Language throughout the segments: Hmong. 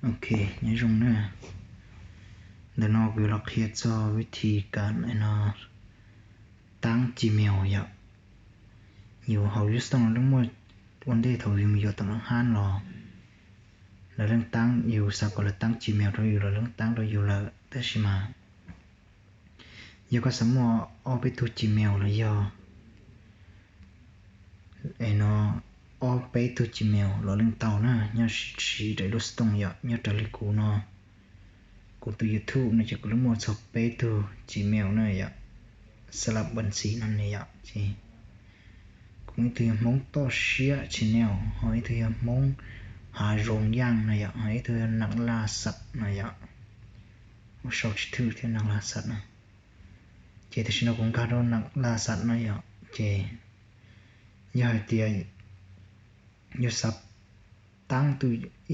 Ok, nyob zoo na. Ntawm no kuv yuav los qhia txog vib thi kam no taab Gmail yom. Yus hauv Houston leej muaj ua ntej thaum yus mus yuav tom laj hab los lawv leej taab, yus xav kom lawv taab Gmail rau yus los leej taab rau yus lawm, tab sis mas yog koj xav muaj ob peb tug Gmail los yog es no ob peb tug Gmail los leej tau na, nyob siv daim lub Stone yom, nyob raws li kuv no. Kuv tus YouTube no ces kuv lub muaj txog peb tug Gmail na yom, xab lab npas xis no ne yom, ces kuv ib tug yog Hmoob Toj Siab channel, ho ib tug yog Hmoob Hav Zoov Yaaj no yom, ho ib tug yog Nam Laj Xas no yom, ua sau tsis thwj thiab Nam Laj Xas no. Ces tam sim no kuv nkag rau Nam Laj Xas no yom, ces yog hais tias yus xav taab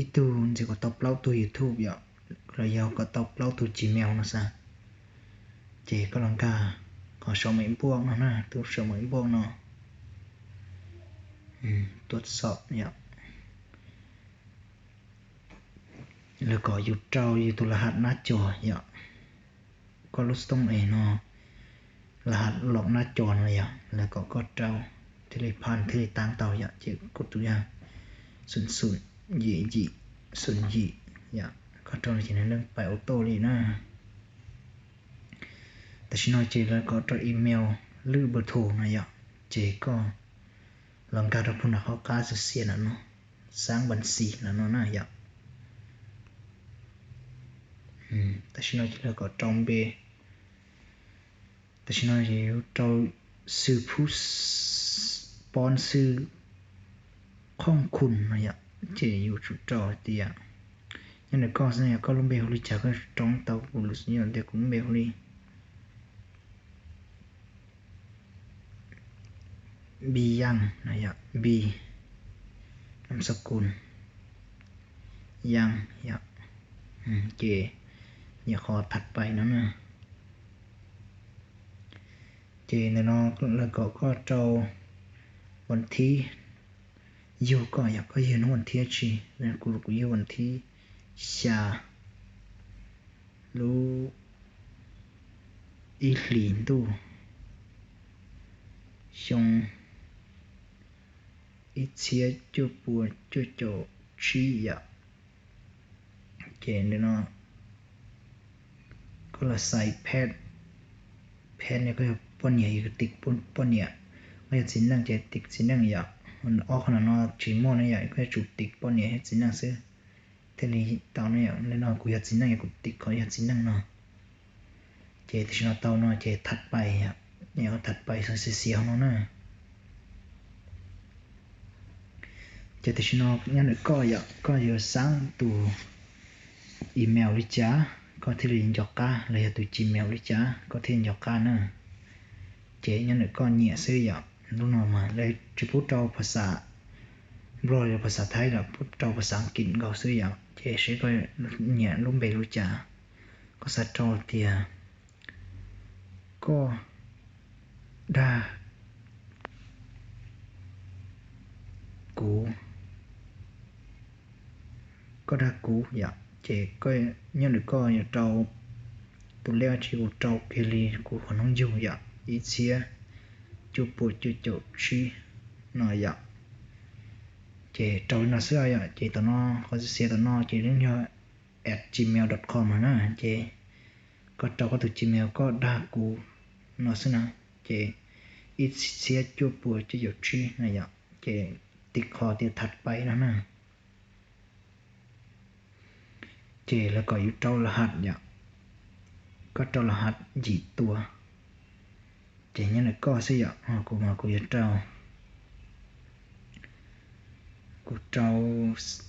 ib tug ntxiv kom tau plaub tug YouTube yom, los yog kom tau plaub tug Gmail no xav, ces koj los nkag qhov sau mem npuaj no na, tus sau mem npuaj no, tuaj xom yom, lawv kom yus rau yus tus laj has nab cos yom, koj lub Stone es no laj has los nab cos no yom, lawv kom koj rau thiaj li phaj thiaj li taab tau yom, ces kuv tus yog xoom xoom yim yim xoom yim yom, koj rau no ces nws leej pais auto li na. Tam sim no ces lawv kom rau email lwj npawg tho no yom, ces koj los nkag rau puag nram qhov qab xiav xiav ntawm no, xab npas xis ntawm no na yom. Tam sim no ces lawv kom rau npe, tam sim no ces yus rau xwb phub poob xwb khooj khun no yom, ces yus tsum rau tias nyob ntawm koj xwb, yog koj lub npe hu li cas koj rau tau, kuv lub xwb yog tias kuv lub npe hu li Bi Yaaj no yom, Bi, nam xab kus Yaaj yom, ces nyem qhov thaj pais no na. Ces ntawm no lawv kom koj rau vas thib yug koj yom, koj yug hnub vas thib tsi, kuv kuv yug vas thib xya lub ib hlis ntuj xyoo ib txhiab cuaj pua cuaj caum tsib yom. Ces ntawm no koj los xaiv peb, peb no koj yog poj niam yus tim poj niam, koj yog txiv neej ces tim txiv neej yom. Ob qhov no tsis muaj na yom, koj yuav tsum tim poj niam thiab txiv neej xwb thiaj li tau na yom. Li no kuv yog txiv neej, kuv tim qhov yog txiv neej no. Ces tam sim no tau no ces thaj pais, thaj pais xov xiav xiav hauv no na. Ces tam sim no nyob ntawm koj yom, koj yuav xav tus email li cas koj thiaj li nco qab, los yog tus Gmail li cas koj thiaj li nco qab na. Ces nyob ntawm koj nyiam xwb yom. Lub no mas lawv tsis pub rau phas xas Nplog los phas xas Thaib, lawv pub rau phas xas As kiv nkaus xwb yom. Ces seb koj nyiam lub npe li cas, koj xav rau tias koj dag kuv, koj dag kuv yom. Ces nyob ntawm koj yuav rau tus lej dab tsi, kuv rau kiag li kuv qhov hnub yug yom, ib txhiab cuaj pua cuaj caum tsib no yom. Ces rau li no xwb yom. Ces tom no qhov xiav tom no ces yeej yog at gmail dot com no na. Ces koj rau koj tus Gmail koj dag kuv no xwb na. Ces ib txhiab cuaj pua cuaj caum tsib no yom. Ces tim qhov tias thaj pais no na. Ces lawv kom yus rau laj has yom, koj rau laj has yim tua. Ces nyob ntawm koj xwb yom, kuv mas kuv yuav rau, kuv rau,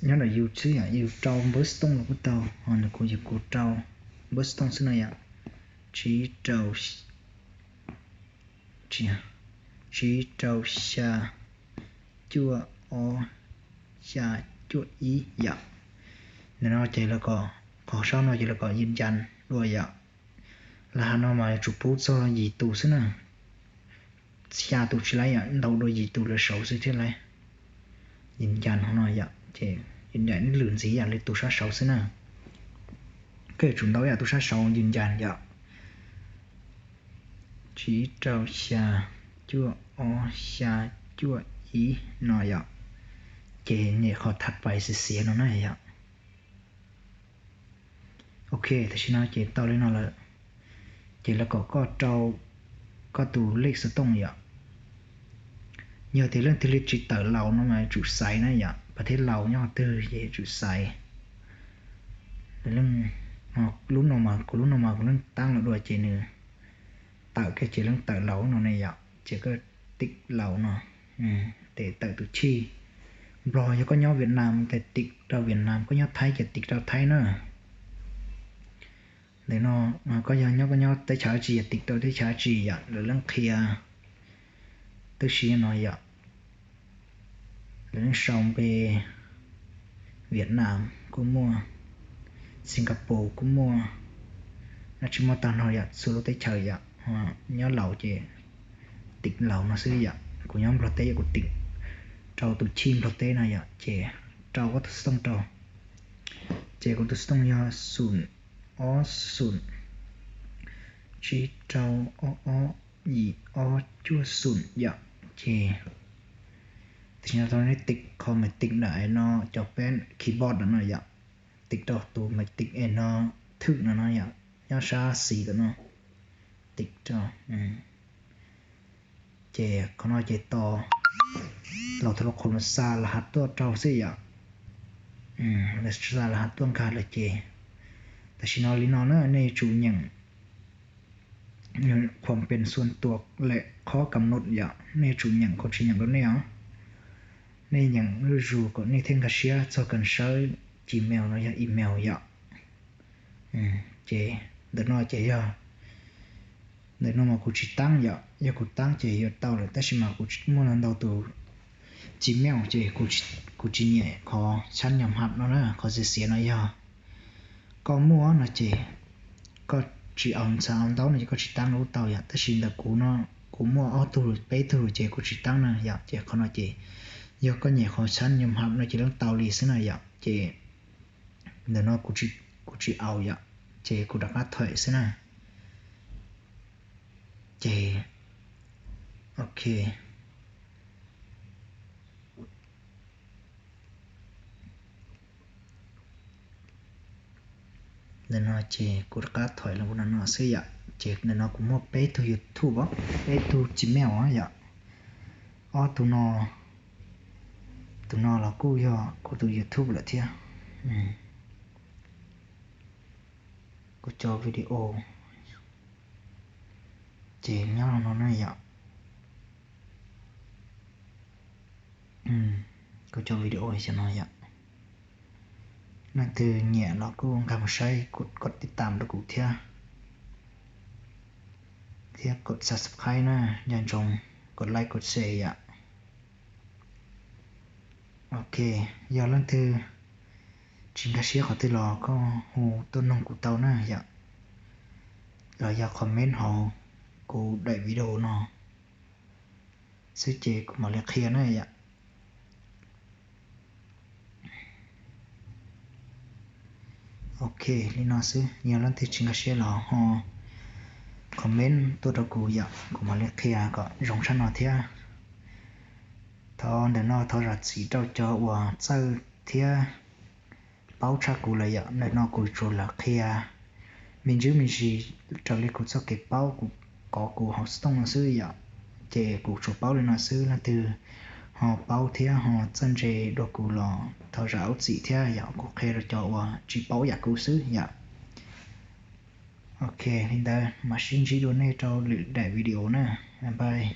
nyob ntawm yus xwb yom, yus rau npawb xov tooj los kuj tau, ho nws kuv yog kuv rau npawb xov tooj xwb no yom, tsib rau, tsib rau xya cuaj ob xya cuaj ib yom. Ntawm no ces lawv kom, qhov sab no ces lawv kom yws ncas dua yom. Laj has no mas yuav tsum pub txog yim tus xwb na, xya tus tsis laib yom, ntau dua yim tus lawv saud xwb thiaj laib. Yws ncas no yom, ces Ces daim nej lwm ntxiv yam li tus sab saud xwb na. Koj yuav tsum ntau yam tus sab saud ncas ncas yom. Tsib rau xya cuaj ob xya cuaj ib no yom. Ces nyem qhov thaj pais xiav xiav no na yom. Ok, tam sim no ces tau li no lawm. Ces lawv kom koj rau koj tus lej xov tooj yom. Yog tias leej twg li tsis tawm Laus no mas tsum xaiv na yom, pas thiab Laus nyob twg ces tsum xaiv. Lub no mas kuv lub no mas kuv leej tab los dua ces nws tawm kiag ces leej tawm Laus no ne yom, ces koj tiv Laus no, ces tawm tus chij. Nplog yog koj nyob Vietnam ces tiv rau Vietnam, koj nyob Thaib ces tiv rau Thaib na. Ntawm no koj yog nyob koj nyob teb chaws dab tsi ces tiv rau teb chaws dab tsi yom, lawv leej qhia tib si no yom. Lawv leej sau npe, Vietnam kuj muaj, Singapore kuj muaj, dab tsi muaj tag nrho yom, txhua lub teb chaws yom. Nyob Laus ces tiv Laus no xwb yom. Kuv nyob Nplog teb yom, kuv tiv rau tus chij Nplog teb no yom, ces rau koj tus xov tooj rau. Ces kuv tus xov tooj yog xoom ob xoom tsib rau ob ob yim ob cuaj xoom yom. Ces tam sim no tau nej tiv qhov mas tiv ntawm no cov peb keyboard no yom, tiv rau tus mas tiv es no thwm no no yom, nyob sab xis tam no, tiv rau. Ces qhov no ces tos los tau los qhov lawv xa las has tuaj rau xwb yom. Lawv xa las has tuaj nkag lawm ces tam sim no li no na nej yuav tsum nyeem khuam pes xuas tuas lem qhob kam num yom, nej yuav tsum nyeem, kuv tsis nyeem rau nej os. Nej nyeem zuj zus kom nej thiaj nkag siab txog kam sawb Gmail no yog email yom. Ces ntawm no ces yog, ntawm no mas kuv tsis taab yom, yog kuv taab ces yuav tau lawm, tab sis mas kuv muaj ntau tus Gmail ces kuv tsis nyiam qhov xab nyom ham no na, qhov xiav xiav no yog koj muaj no ces koj tsis au ntxhab au ntaub no ces koj tsis taab los kuj tau yom, tab sis ntawm kuv no kuv muaj ob tug peb tug ces kuv tsis taab na yom, ces qhov no ces yog koj nyiam qhov xab nyom ham no ces leej tau li xwb na yom, ces ntawm no kuv tsis au yom, ces kuv rov qab thuam xwb na. Ces ok, ntawm no ces kuv rov qab thuam los ua no xwb yom, ces ntawm no kuv muaj peb tug YouTube, peb tug Gmail yom, ob tug no, tus no los kuj yog kuv tus YouTube lawm thiab. Kuv cov video ces nyob no na yom. Kuv cov video xyov no yom. Leej twg nyiam los kuj nkag mus saib, koj tiv tam rau kuv thiab, thiab koj subscribe na, nco ntsoov koj like koj share yom. Ok, yog leej twg tsis nkag siab qhov twg los koj hu tuaj noog kuv tau na yom, los yog comment hauv kuv daim video no xwb ces kuv mam li qhia na yom. Ok, li no xwb, yog leej twg tsis nkag siab los ho comment tuaj rau kuv yom, kuv mam li qhia kom zoo tshaj no thiab. Thov ntawm no thov zam txim rau cov uas txawj thiab paub tshaj kuv lawm yom, ntawm no kuv tsuas lam qhia me ntsis me ntsis raws li kuv txoj kev paub, kuv kov kuv hauv xov tooj no xwb yom, ces kuv tsuas paub li no xwb. Leej twg ho paub thiab ho txawj ntse dua kuv los thov zam lub txim thiab yom, kuv qhia rau cov uas tsis paub yam kuv xwb yom. Ok, li ntawd mam sib ntsib dua nej rau lwm daim video na. Bye bye.